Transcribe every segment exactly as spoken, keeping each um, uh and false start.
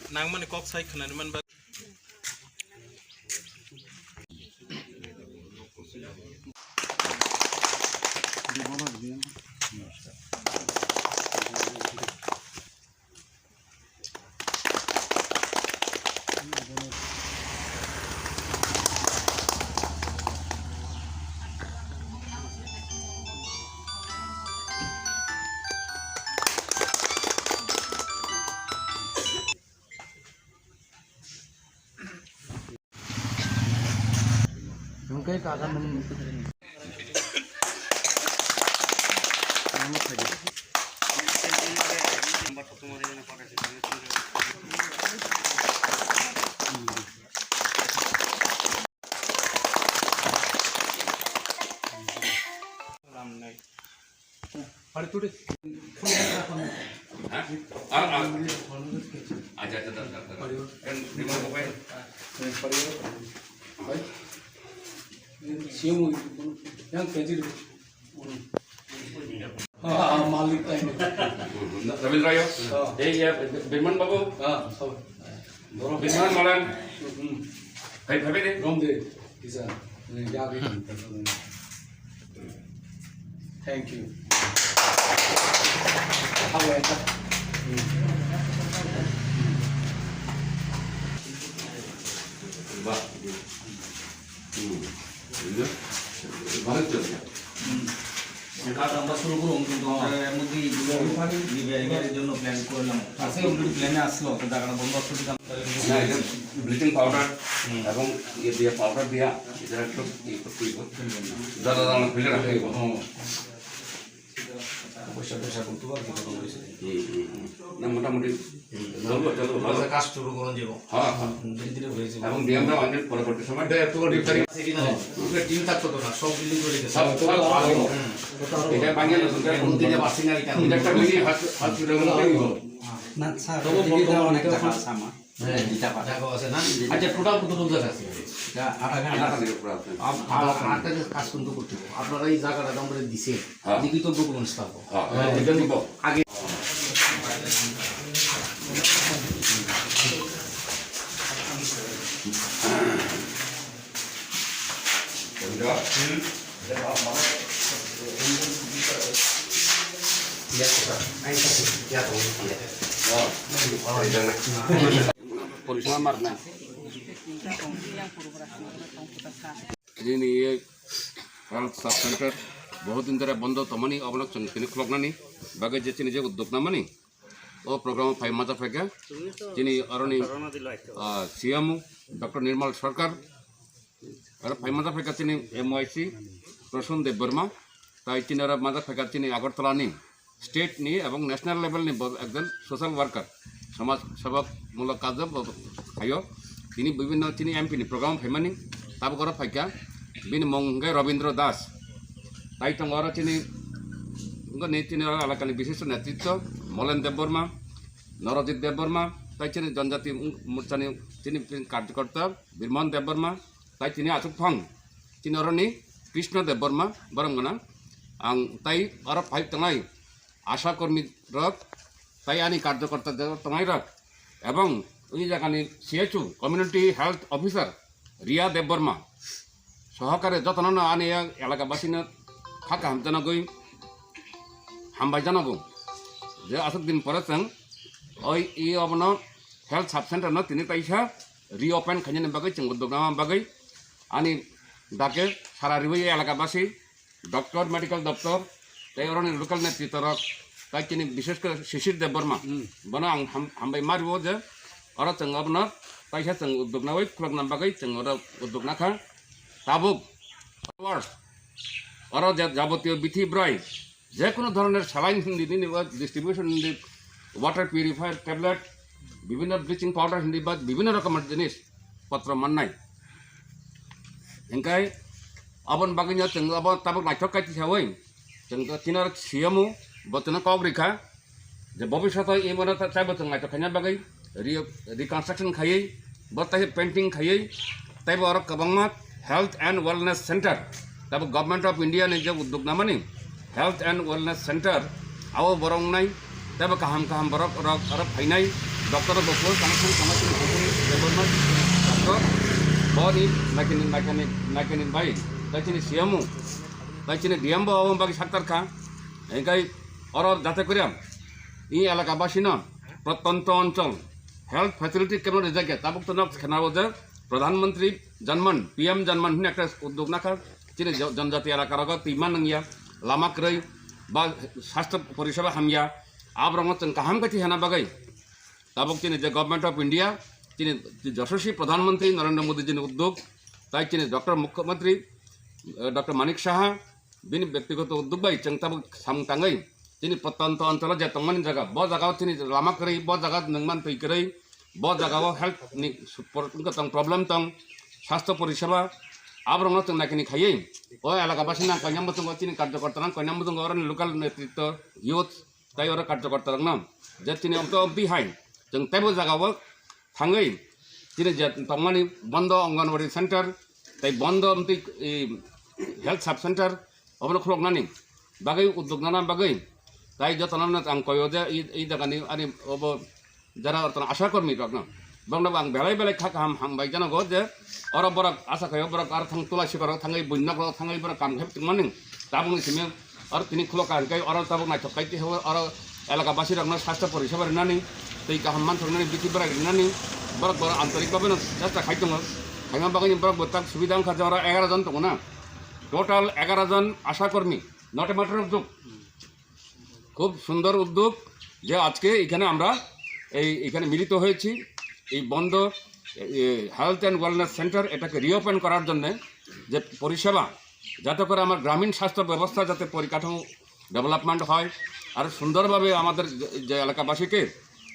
Nangmani kok sai khwnani man bagwi. Hwnkhe kaka nwng. Are today. हाँ? हाँ, हाँ। अच्छा, अच्छा, अच्छा, अच्छा। परिवार। Kan, di mana, Bapak? Yang kecil. Ah, ah, malik tayo. Rabindra yo? Ah. Eh, ya, Birman Babu? Ah, sorry. Birman Malan? Hmm. Hai, hai, deh. Rom deh. Bisa. Ini ya, gitu. Thank you. How are you? Bah. Hmm. Iya. Balik tuh, ya. Hmm. Sekarang tambah suruh kurung, কিন্তু আমরা এর মধ্যে এই দিবে, এই দিবে, এর জন্য প্ল্যান করলাম। আজকে অলরেডি প্ল্যানে আসলো, তো জায়গাটা বন্দোবস্ত দিতাম। না, এটা ব্লিচিং পাউডার হুম। এবং ইয়ে দিয়ে, পাউডার দিয়া, এটা একটু ইয়ে করতে হইব। হুম। দাদা, দাদা, ফেলে রাখতে হইব। হুম। পয়সা টয়সা করতে পারবো, কত হয়েছে? হুম, হুম, হুম। না, মোটামুটি হুম। চলবো, চলবো, ভালো। কাজ শুরু করা যাবো। হ্যাঁ, হ্যাঁ। হুম, ধীরে ধীরে হয়ে যাবে। এবং ডিএমরা অনেক পরবর্তী সময় এটা এত রিপেয়ারিং সেটি না, ওটা টিম থাকতো তো না, সব বিল্ডিং করে গেছে। সব, সব ভালো। হুম। এটা বানিয়ে নতুন করে এখন দিনে বাসি না এটা। এটা একটা মিনি হস-, হসপিটাল মতো হইব। না, স্যার, তবু এদিকে বর্তমানে অনেক এটা জায়গা এখন আছে আমার। হ্যাঁ, এটা পারে। জায়গা আছে না? আচ্ছা, টোটাল কতটুকু জায়গা আছে? এটা আধা ঘন্টা। আধা ঘন্টা পুরো আছে। আপ-, আপ-, আপনাকে কাজ কিন্তু করতে হবে। আপনারা এই জায়গাটা আমরা দিছে, হ্যাঁ। লিখিত ডকুমেন্টস পাবো। হ্যাঁ, হ্যাঁ, এটা নিব। আগে পরিসীমা মার না। Nini ye health sub center bahut din dhore bondo tongmani, obono chwng tini khuloknani bagwi je chini je uddog namani, o program o phai maja phaikha. Chini aroni, ah, C M Doctor Nirmal Sarkar, aro phai maja phaikha chini M Y C Prasun Debbarma, tai chini aro maja phaikha chini Agartala ni state ni ebong national level ni bo ekjon social worker, somaj sebok mulok kajo bo khaio. Tini bibhinno chini M P ni program phaimani, tabuk oro phaikha. Bini mung hwnkhe Robindra Das. Tai tongo oro chini, wngkha ni chini oro elakani bishisto netritwo Molen Debbarma, Norojit Debbarma, tai chini Janjati Morchani chini karjokorta Birman Debbarma, tai chini achukphang chini oroni Krishna Debbarma, borok gwnang. Ang tai oro phai tongnai asha kormi rok, tai ani karjokorta je tongnai rok, ebong ui jagani C H O, Community Health Officer Ria Debbarma sohokare jotono no ani elaka basino kha kaham janagwi hambai janago. Je aswk din pore chwng oi i obono health sub center no tini taisa reopen khainani bagwi chwng uddog nama bagwi ani dake sara riwi elaka basi Doctor, medical doctor, tei oroni local netritwa rok, tai chini bishesh kore Shishir Debbarma, hmm, bono ang ham-, hambai ma rio je oro chwng obono kaisa chwng uddog nawi khulokna bagwi chwng oro uddog nakha. Tabuk oro je jabotiyo bithi bwrai, je kono dhoroner saline hindi nini ba distribution hindi, water purifier tablet, bibhinno bleaching powder hindi ba bibhinno rokomor jinis potro mannai. Hingkai aboni bagwino chwng abo tabuk naithok kai tisawi chwng to tino siyamo bo chwngno kok rikha je bobishoto imono ta-, taibo chwng naithok khaina bagwi re-, reconstruction khaiwi bo taibo painting khaiwi taibo oro kwbangma health and wellness center tabuk Government of India ni je uddog namani health and wellness center abo borok wngnai taibo kaham kaham borok rok oro phainai Doctor bo post ang thang thang chini Bhumini Debbarma doctor, bo ni naikani, naikani, naikani bai, tai chini C M O, tai chini D M bo abo bagi saktar kha. Engkai oro jate koriam, i elaka basino, prottonto onchol, health facility kemno rijak ya, tabuk to nok khenabo je, Pradhan Mantri Janman, P M Janman hwnwi ekta uddog nakha, chini jo-, jonjati elaka rogo twima nangya, lama kwrwi, ba sastho poriseba hamya, aborokno chwng kaham khe thwi hana bagwi. Tabuk chini je Government of India, chini Yashaswi Pradhan Mantri Narendra Modi jini uddog, tai chini Doctor Mukhyamantri, eh, Doctor Manik Saha, bini bektigoto uddog bai chwng tabuk samung tangwi, chini prottonto oncholo je tongmani jaga, bo jagao chini lama kwrwi, bo jaga nungman twi kwrwi, bo jagao health ni support wngkha tong, problem tong, sastho poriseba, aborokno chwng naikani khaiwi, o elaka basina koinam bwsongo chini karjokorta nang koinam bwsongo oroni local netritwo, youth, tai oro karjokorta rokno je chini omto omti hai chwng teibo jagao thangwi chini je tongmani bondo Anganwadi center tai bondo omti, i, health sub center obono khuloknani bagwi uddog nana bagwi tai jotono ang koyo je i, i jagani ani obo jara ortona asha kormi rokno. Bongno ang belai belai kha kaham hambai jana go je oro borok asa khayo borok ar thang tulai sikoro thangwi buinna ko thangwi borok kam khep tongmani tabung simi oro tini khulo ka hingkai oro tabuk naithok kai twi oro elaka basi rokno sastho poriseba rinani tei kaham manthoknani bithi berai rinani borok borok antorik bhabe no chesta khai tongo. Khaima bagwi borok bo tak subida wngkha je oro egaro jon tongo na, total egaro jon asha kormi, not a matter of joke. খুব সুন্দর উদ্যোগ যে আজকে এখানে আমরা এই এখানে মিলিত হয়েছি। এই বন্ধ হেলথ অ্যান্ড ওয়েলনেস সেন্টার এটাকে রিওপেন করার জন্য, যে পরিষেবা যাতে করে আমার গ্রামীণ স্বাস্থ্য ব্যবস্থা যাতে পরিকাঠামো ডেভেলপমেন্ট হয়, আর সুন্দরভাবে আমাদের যে, যে এলাকাবাসীকে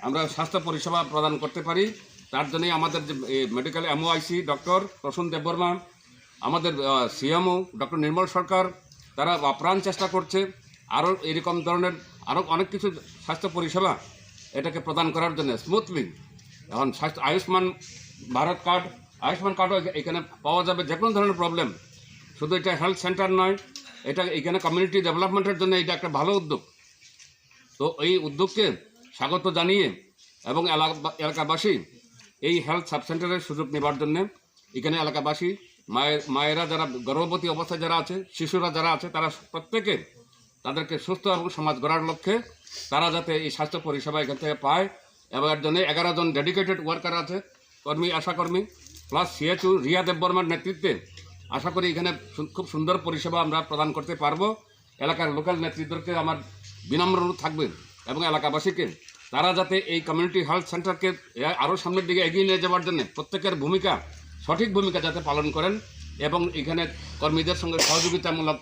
আমরা স্বাস্থ্য পরিষেবা প্রদান করতে পারি, তার জন্যই আমাদের যে মেডিকেল এমওআইসি ডক্টর প্রসূন দেববর্মা, আমাদের সিএমও ডক্টর নির্মল সরকার, তারা আপ্রাণ চেষ্টা করছে আরও এরকম ধরনের আরও অনেক কিছু স্বাস্থ্য পরিষেবা এটাকে প্রদান করার জন্য স্মুথলি। এখন স্বাস্থ্য আয়ুষ্মান ভারত কার্ড, আয়ুষ্মান কার্ডও এখা-, এখানে পাওয়া যাবে যে কোনো ধরনের প্রবলেম। শুধু এটা হেলথ সেন্টার নয়, এটা এখানে কমিউনিটি ডেভেলপমেন্টের জন্য এটা একটা ভালো উদ্যোগ। তো এই উদ্যোগকে স্বাগত জানিয়ে এবং এলাকা-, এলাকাবাসী এই হেলথ সাব সেন্টারের সুযোগ নেবার জন্য এখানে এলাকাবাসী মায়ের, মায়েরা যারা গর্ভবতী অবস্থায় যারা আছে, শিশুরা যারা আছে, তারা প্রত্যেকে তাদেরকে সুস্থ এবং সমাজ গড়ার লক্ষ্যে তারা যাতে এই স্বাস্থ্য পরিষেবা এখান থেকে পায় এবং এর জন্য এগারো জন ডেডিকেটেড ওয়ার্কার আছে, কর্মী, আশা কর্মী, প্লাস সিএইচও রিয়া দেববর্মার নেতৃত্বে আশা করি এখানে সু-, খুব সুন্দর পরিষেবা আমরা প্রদান করতে পারবো। এলাকার লোকাল নেতৃত্বকে আমার বিনম্র অনুরোধ থাকবে এবং এলাকাবাসীকে তারা যাতে এই কমিউনিটি হেলথ সেন্টারকে এ-, আরও সামনের দিকে এগিয়ে নিয়ে যাওয়ার জন্য প্রত্যেকের ভূমিকা, সঠিক ভূমিকা যাতে পালন করেন এবং এখানে কর্মীদের সঙ্গে সহযোগিতামূলক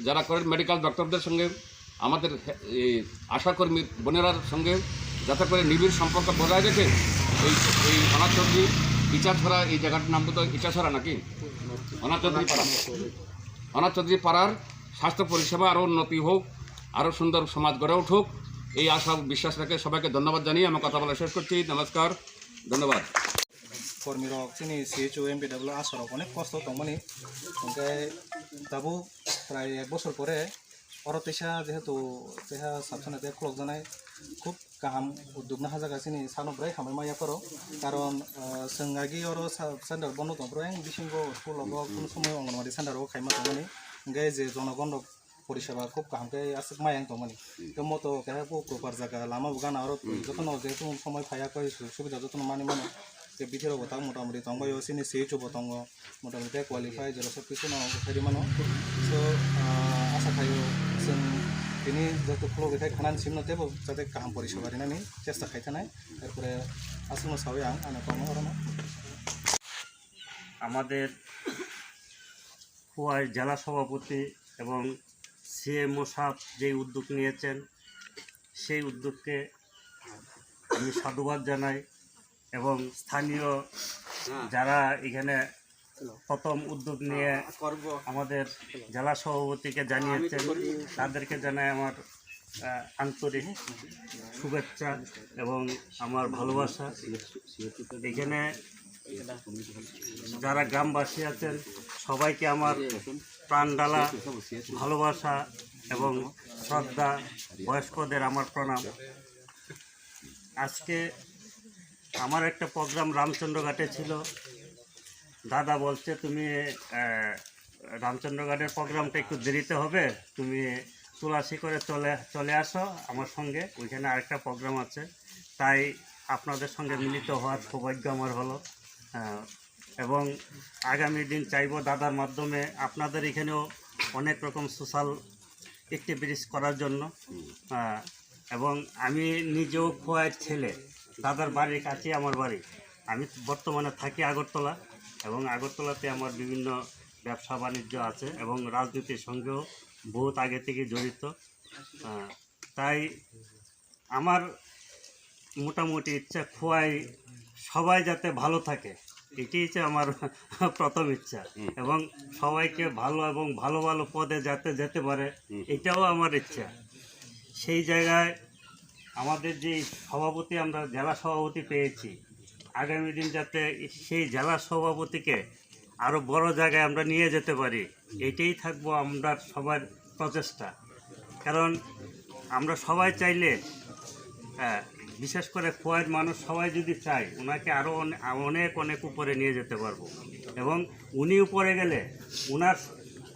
যারা করেন, মেডিকেল ডক্টরদের সঙ্গে, আমাদের হে-, এই আশাকর্মী বোনেরার সঙ্গে যাতে করে নিবিড় সম্পর্ক বজায় রেখে এই, এই অনাথ চৌধুরী ইচাছড়া, এই জায়গাটার নাম বোধহয় ইচাছড়া নাকি? অনাথ চৌধুরী পাড়া। অনাথ চৌধুরী পাড়ার স্বাস্থ্য পরিষেবা আরও উন্নতি হোক, আরও সুন্দর সমাজ গড়ে উঠুক, এই আশা ও বিশ্বাস রেখে সবাইকে ধন্যবাদ জানিয়ে আমার কথা বলা শেষ করছি। নমস্কার, ধন্যবাদ। Kormi rok chini C H O, M P W, asha rok onek kosto tongmani, hingke tabuk prai ek bosor pore oro teisa jehetu teisa sabsana tei khulok janai khub kaham uddog no hajaga chini sano bwrwi hambai maya koro, karon, ah, chwng agi oro sub center bondo tong phuru ayang bisingo school rogo kunu somoi Anganwadi center rogo khaima tongmani, hingke je jonogon rok poriseba khub kaham khe aswk maya wng tongmani. Tei moto keha bo kwpar jaga lama bo gana oro jotono je tong somoi phaiya koi subida jotono manwi mano. Tei bithi rok bo tak motamoti tongbaio, chini C H O bo tongo, motamoti tei qualify jora sob kisu no khairi mano. So, ah, asa khaio chwng tini joto khulogwi khai khanani simi no teibo jate kaham poriseba rinani chesta khai thanai. Erpore aswkno sawi ang ano tongo orono. আমাদের খোয়াই জেলা সভাপতি এবং সিএমও সাহেব যেই উদ্যোগ নিয়েছেন, সেই উদ্যোগকে আমি সাধুবাদ জানাই এবং স্থানীয় যারা এখানে প্রথম উদ্যোগ নিয়ে আমাদের জেলা সভাপতিকে জানিয়েছেন, তাদেরকে জানাই আমার আহ, আন্তরিক শুভেচ্ছা এবং আমার ভালোবাসা। এখানে যারা গ্রামবাসী আছেন, সবাইকে আমার প্রাণ ঢালা ভালোবাসা এবং শ্রদ্ধা, বয়স্কদের আমার প্রণাম। আজকে আমার একটা প্রোগ্রাম রামচন্দ্রঘাটে ছিল। দাদা বলছে, "তুমি, আহ, রামচন্দ্রঘাটের প্রোগ্রামটা একটু দেরিতে হবে, তুমি তুলাসী করে চলে, চলে আসো আমার সঙ্গে, ওইখানে আরেকটা প্রোগ্রাম আছে।" তাই আপনাদের সঙ্গে মিলিত হওয়ার সৌভাগ্য আমার হলো। আহ, এবং আগামী দিন চাইবো দাদার মাধ্যমে আপনাদের এখানেও অনেক রকম সোশ্যাল অ্যাক্টিভিটিস করার জন্য। আহ, এবং আমি নিজেও খোয়াইর ছেলে, দাদার বাড়ির কাছেই আমার বাড়ি। আমি বর্তমানে থাকি আগরতলা, এবং আগরতলাতে আমার বিভিন্ন ব্যবসা বাণিজ্য আছে এবং রাজনীতির সঙ্গেও বহুত আগে থেকে জড়িত। আহ, তাই আমার মোটামুটি ইচ্ছা খোয়াই সবাই যাতে ভালো থাকে, এটাই হচ্ছে আমার প্রথম ইচ্ছা। হুম। এবং সবাইকে ভালো এবং ভালো ভালো পদে যাতে যেতে পারে, হুম। এটাও আমার ইচ্ছা। সেই জায়গায় আমাদের যে সভাপতি, আমরা জেলা সভাপতি পেয়েছি, আগামী দিন যাতে সেই জেলা সভাপতিকে আরও বড় জায়গায় আমরা নিয়ে যেতে পারি, এটাই থাকবো আমরা সবার প্রচেষ্টা। কারণ আমরা সবাই চাইলে, হ্যাঁ, বিশেষ করে খোয়াইর মানুষ সবাই যদি চায়, ওনাকে আরও অনে-, অনেক অনেক উপরে নিয়ে যেতে পারবো। এবং উনি উপরে গেলে ওনার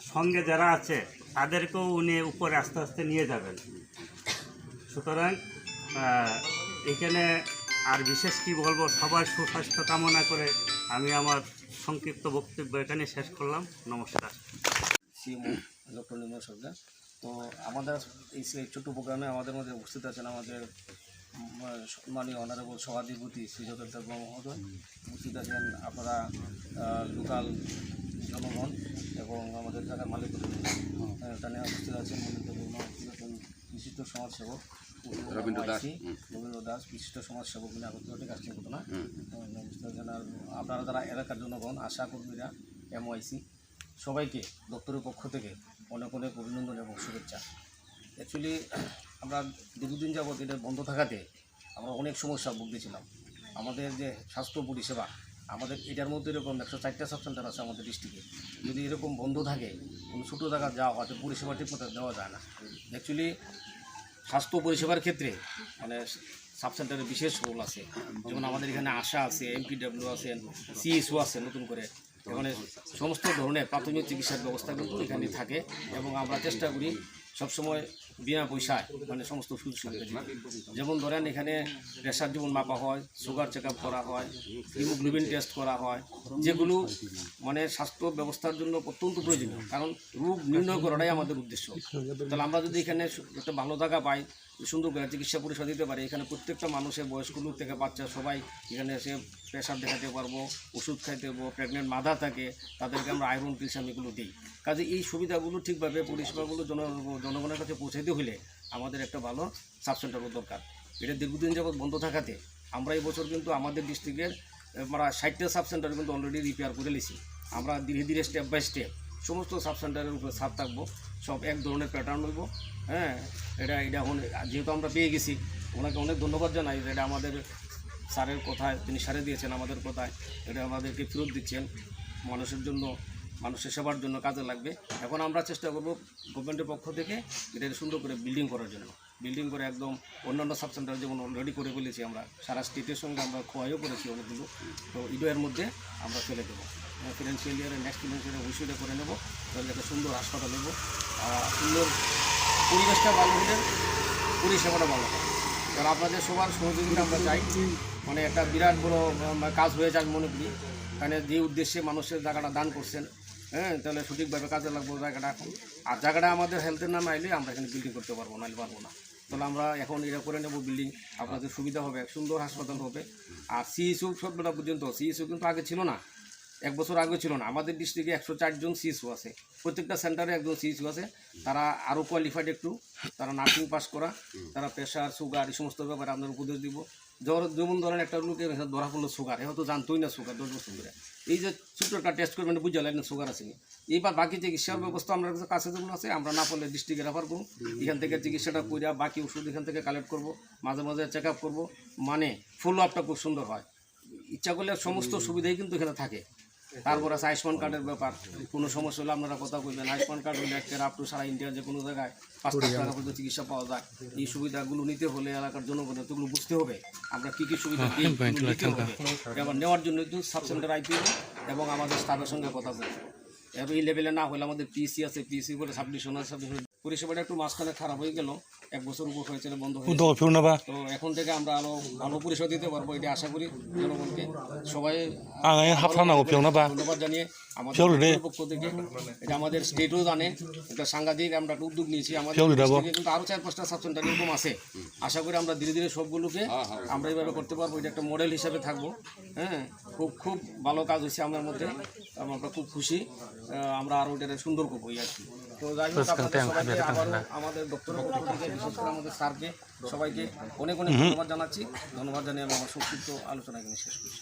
সঙ্গে যারা আছে, তাদেরকেও উনি উপরে আস্তে আস্তে নিয়ে যাবেন। সুতরাং, আহ, এখানে আর বিশেষ কি বলবো, সবার সুস্বাস্থ্য কামনা করে আমি আমার সংক্ষিপ্ত বক্তব্য এখানে শেষ করলাম। নমস্কার। সিএমও ডক্টর নির্মল সরকার। তো আমাদের এই সে ছোট্ট প্রোগ্রামে আমাদের মধ্যে উপস্থিত আছেন আমাদের, উম, সম্মানীয় অনারেবল সভাধিপতি শ্রী যতন দেব মহোদয়, উপস্থিত আছেন আপনারা, আহ, লোকাল জনগণ এবং আমাদের এলাকার মালিক, আহ, এখানে উপস্থিত আছেন মনোনীত বর্মা, উপস্থিত আছেন বিশিষ্ট সমাজসেবক রবীন্দ্র দাস। আইসি, হুম। রবীন্দ্র দাস, বিশিষ্ট সমাজসেবক, উনি আগরতলা থেকে আসছেন ঘটনা। হুম। আহ, উপস্থিত আছেন। আর আপনারা যারা এলাকার জনগণ, আশা কর্মীরা, এমওআইসি, সবাইকে দপ্তরের পক্ষ থেকে অনেক অনেক অভিনন্দন এবং শুভেচ্ছা। অ্যাকচুয়ালি আমরা দীর্ঘদিন যাবত এটা বন্ধ থাকাতে আমরা অনেক সমস্যা ভুগতেছিলাম। আমাদের যে স্বাস্থ্য পরিষেবা, আমাদের এটার মধ্যে এরকম একশো চারটা সাব সেন্টার আছে আমাদের ডিস্ট্রিক্টে। যদি এরকম বন্ধ থাকে, কোনো ছোটো জায়গা যাওয়া হয়, তো পরিষেবা ঠিক মতো দেওয়া যায় না। অ্যাকচুয়ালি স্বাস্থ্য পরিষেবার ক্ষেত্রে মানে সাব সেন্টারের বিশেষ রোল আছে। যেমন আমাদের এখানে আশা আছে, এমপিডব্লিউ আছেন, সিএসও আছে নতুন করে। এখানে সমস্ত ধরনের প্রাথমিক চিকিৎসার ব্যবস্থা কিন্তু এখানে থাকে এবং আমরা চেষ্টা করি সবসময় বিনা পয়সায় মানে সমস্ত সুযোগ সুবিধা দিতে। যেমন ধরেন এখানে প্রেশার যেমন মাপা হয়, সুগার চেক আপ করা হয়, হিমোগ্লোবিন টেস্ট করা হয়, যেগুলো মানে স্বাস্থ্য ব্যবস্থার জন্য অত্যন্ত প্রয়োজনীয়, কারণ রোগ নির্ণয় করাটাই আমাদের উদ্দেশ্য। তাহলে আমরা যদি এখানে সু-, একটা ভালো জায়গা পাই, সুন্দর করে চিকিৎসা পরিষেবা দিতে পারি, এখানে প্রত্যেকটা মানুষের বয়স্ক লোক থেকে বাচ্চা সবাই এখানে এসে প্রেশার দেখাতে পারবো, ওষুধ খাইতে পারবো, প্রেগনেন্ট মাদার থাকে, তাদেরকে আমরা আয়রন ক্যালসিয়াম এগুলো দিই। কাজে এই সুবিধাগুলো ঠিকভাবে পরিষেবাগুলো জন-, জনগণের কাছে পৌঁছাইতে হলে আমাদের একটা ভালো সাব সেন্টারও দরকার। এটা দীর্ঘদিন যাবৎ বন্ধ থাকাতে আমরা এই বছর কিন্তু আমাদের ডিস্ট্রিক্টের, এ, প্রায় ষাটটা সাব সেন্টার কিন্তু অলরেডি রিপেয়ার করে নিয়েছি। আমরা ধীরে ধীরে স্টেপ বাই স্টেপ সমস্ত সাব সেন্টারের উপরে ছাদ থাকবো, সব এক ধরনের প্যাটার্ন হইব। হ্যাঁ, এটা, এটা এখন যেহেতু আমরা পেয়ে গেছি, ওনাকে অনেক ধন্যবাদ জানাই যে এটা আমাদের স্যারের কথায়, তিনি সাড়ে দিয়েছেন আমাদের কথায়, এটা আমাদেরকে ফেরত দিচ্ছেন, মানুষের জন্য, মানুষের সেবার জন্য কাজে লাগবে। এখন আমরা চেষ্টা করব গভর্নমেন্টের পক্ষ থেকে এটা সুন্দর করে বিল্ডিং করার জন্য। বিল্ডিং করে একদম অন্যান্য সাব সেন্টার যেমন অলরেডি করে ফেলেছি আমরা, সারা স্টেটের সঙ্গে আমরা খোয়াইও করেছি অনেকগুলো। তো ইডো এর মধ্যে আমরা ফেলে দেবো। ফিনান্সিয়াল ইয়ারে, নেক্সট ফিনান্সিয়াল ইয়ারে অবশ্যই এটা করে নেবো, তাহলে একটা সুন্দর হাসপাতাল হইব। আর সুন্দর পরিবেশটা ভালো হলে পরিষেবাটা ভালো হয়। কারণ আপনাদের সবার সহযোগিতা আমরা চাই। মানে একটা বিরাট বড়, উম, কাজ হয়েছে আমি মনে করি। কারণ যে উদ্দেশ্যে মানুষের জায়গাটা দান করছেন, হ্যাঁ, তাহলে সঠিকভাবে কাজে লাগবো জায়গাটা এখন। আর জায়গাটা আমাদের হেলথের নামে আইলে আমরা এখানে বিল্ডিং করতে পারবো, নাহলে পারবো না। তাহলে আমরা এখন এটা করে নেবো বিল্ডিং, আপনাদের সুবিধা হবে, এক সুন্দর হাসপাতাল হবে। আর সিএসও সবটা পর্যন্ত, সিএসও কিন্তু আগে ছিল না, এক বছর আগেও ছিল না। আমাদের ডিস্ট্রিক্টে একশো চার জন সিএসও আছে, প্রত্যেকটা সেন্টারে একজন সিএসও আছে। তারা আরও কোয়ালিফাইড একটু, তারা নার্সিং পাস করা, তারা প্রেশার, সুগার, এই সমস্ত ব্যাপারে আপনার উপদেশ দিব। ধর-, যেমন ধরেন একটা লোকের এখানে ধরা পড়লো সুগার, এ হয়তো জানতোই না সুগার দশ বছর ধরে। এই যে ছোট্ট একটা টেস্ট করবেন, বুঝে লাগেন সুগার আছে নি। এইবার বাকি চিকিৎসার ব্যবস্থা আমরা কাছে যেমন আছে, আমরা না পারলে ডিস্ট্রিক্টে রেফার করুন, এখান থেকে চিকিৎসাটা করিয়া বাকি ওষুধ এখান থেকে কালেক্ট করবো, মাঝে মাঝে চেক আপ করবো, মানে ফলো আপটা খুব সুন্দর হয়। ইচ্ছা করলে সমস্ত সুবিধাই কিন্তু এখানে থাকে। তারপর আছে আয়ুষ্মান কার্ডের ব্যাপার, কোনো সমস্যা হলে আপনারা কথা কইবেন। আয়ুষ্মান কার্ড হইলে একটা আপ টু সারা ইন্ডিয়ার যে কোনো জায়গায় পাঁচ লাখ টাকা পর্যন্ত চিকিৎসা পাওয়া যায়। এই সুবিধাগুলো নিতে হলে এলাকার জনগণ এতগুলো বুঝতে হবে আমরা কি কি সুবিধা দিই, এগুলো নিতে হবে। এবার নেওয়ার জন্য একটু সাব সেন্টার আইতে হবে এবং আমাদের স্টাফের সঙ্গে কথা বলতে হবে। এবার এই লেভেলে না হলে আমাদের পিএসসি আছে, পিএসসি বলে সাব ডিভিশন আছে, সাব ডিভিশন পরিষেবাটা একটু মাঝখানে খারাপ হয়ে গেল, এক বছর উপর হয়েছিল, বন্ধ হয়ে গেল। Udo phirna ba. তো এখন থেকে আমরা আরো ভালো পরিষেবা দিতে পারবো, এটা আশা করি জনগণকে। সবাই Ang ai hapsa nago phirna ba. ধন্যবাদ জানিয়ে আমাদের Phirna de. পক্ষ থেকে এটা আমাদের স্টেটও জানে, এটা সাংঘাতিক আমরা একটা উদ্যোগ নিয়েছি। আমাদের Phirna de bo. District-এ কিন্তু আরো চার পাঁচটা সাব সেন্টার এরকম আছে। আশা করি আমরা ধীরে ধীরে সবগুলোকে আমরা এইভাবে করতে পারবো, এটা একটা মডেল হিসাবে থাকবো। হ্যাঁ, খুব খুব ভালো কাজ হয়েছে আমার মধ্যে, আমরা খুব খুশি। আহ, আমরা আরো এটা সুন্দর করবো এই আর কি। তো যাই হোক, আপনাদের সবাইকে আবারও আমাদের দপ্তরের পক্ষ থেকে, বিশেষ করে আমাদের স্যারকে, সবাইকে অনেক অনেক ধন্যবাদ জানাচ্ছি। ধন্যবাদ জানিয়ে আমি আমার সংক্ষিপ্ত আলোচনা এখানে শেষ করছি।